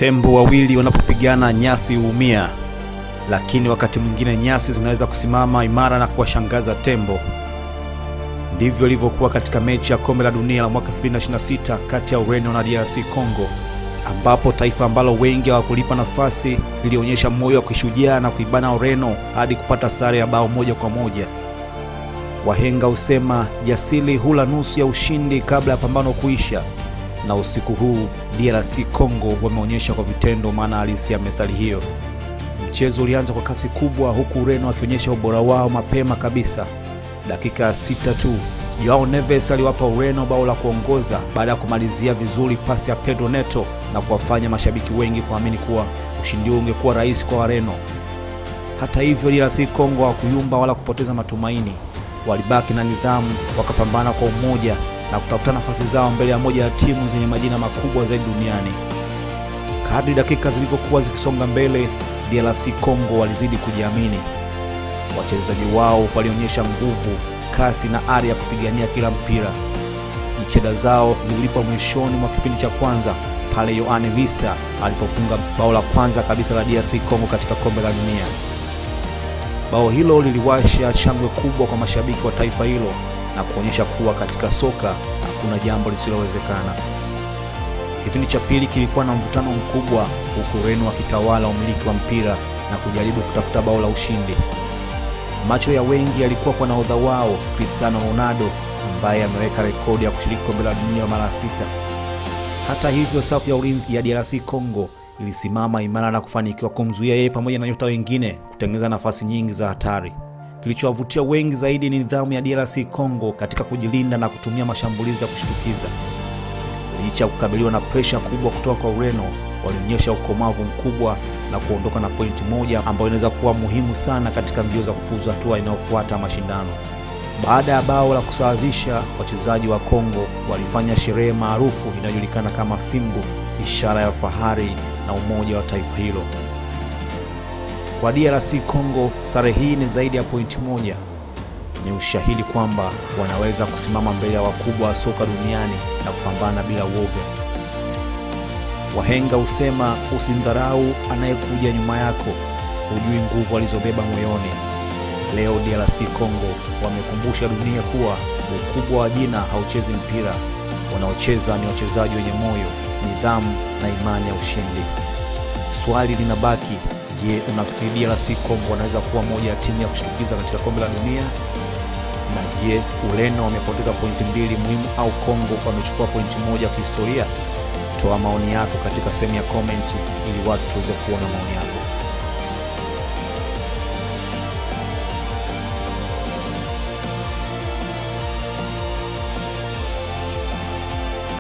Tembo wawili wanapopigana nyasi huumia, lakini wakati mwingine nyasi zinaweza kusimama imara na kuwashangaza tembo. Ndivyo ilivyokuwa katika mechi ya Kombe la Dunia la mwaka 2026 kati ya Ureno na DRC Congo, ambapo taifa ambalo wengi hawakulipa nafasi lilionyesha moyo wa kishujaa na kuibana Ureno hadi kupata sare ya bao 1-1. Wahenga husema jasiri hula nusu ya ushindi kabla ya pambano kuisha, na usiku huu DRC Congo wameonyesha kwa vitendo maana halisi ya methali hiyo. Mchezo ulianza kwa kasi kubwa, huku Ureno akionyesha ubora wao mapema kabisa. Dakika ya 6 tu Joao Neves aliwapa Ureno bao la kuongoza baada ya kumalizia vizuri pasi ya Pedro Neto na kuwafanya mashabiki wengi kuamini kuwa ushindi huo ungekuwa rahisi kwa Wareno. Hata hivyo, DRC Congo hawakuyumba wala kupoteza matumaini. Walibaki na nidhamu, wakapambana kwa umoja na kutafuta nafasi zao mbele ya moja ya timu zenye majina makubwa zaidi duniani. Kadri dakika zilivyokuwa zikisonga mbele, DRC Congo walizidi kujiamini. Wachezaji wao walionyesha nguvu, kasi na ari ya kupigania kila mpira. Jitihada zao zililipwa mwishoni mwa kipindi cha kwanza pale Yoane Wissa alipofunga bao la kwanza kabisa la DRC Congo katika Kombe la Dunia. Bao hilo liliwasha shangwe kubwa kwa mashabiki wa taifa hilo na kuonyesha kuwa katika soka hakuna jambo lisilowezekana. Kipindi cha pili kilikuwa na mvutano mkubwa, huku Ureno wakitawala umiliki wa mpira na kujaribu kutafuta bao la ushindi. Macho ya wengi yalikuwa kwa nahodha wao Cristiano Ronaldo ambaye ameweka rekodi ya kushiriki Kombe la Dunia mara 6. Hata hivyo, safu ya ulinzi ya DRC Congo ilisimama imara na kufanikiwa kumzuia yeye pamoja na nyota wengine kutengeneza nafasi nyingi za hatari. Kilichowavutia wengi zaidi ni nidhamu ya DRC Congo katika kujilinda na kutumia mashambulizi ya kushtukiza. Licha ya kukabiliwa na presha kubwa kutoka kwa Ureno, walionyesha ukomavu mkubwa na kuondoka na pointi moja ambayo inaweza kuwa muhimu sana katika mbio za kufuzu hatua inayofuata mashindano. Baada ya bao la kusawazisha, wachezaji wa Kongo walifanya sherehe maarufu inayojulikana kama fimbu, ishara ya fahari na umoja wa taifa hilo. Kwa DRC Congo, sare hii ni zaidi ya pointi moja. Ni ushahidi kwamba wanaweza kusimama mbele ya wakubwa wa soka duniani na kupambana bila uoga. Wahenga husema usimdharau anayekuja nyuma yako, hujui nguvu alizobeba moyoni. Leo DRC Congo wamekumbusha dunia kuwa ukubwa wa jina hauchezi mpira. Wanaocheza ni wachezaji wenye moyo, nidhamu na imani ya ushindi. Swali linabaki, je, unafikiri DRC Congo wanaweza kuwa moja ya timu ya kushtukiza katika Kombe la Dunia? Na je, Ureno wamepoteza pointi 2 muhimu au Congo wamechukua pointi 1 kihistoria? Toa maoni yako katika sehemu ya comment ili watu tuweze kuona maoni yako.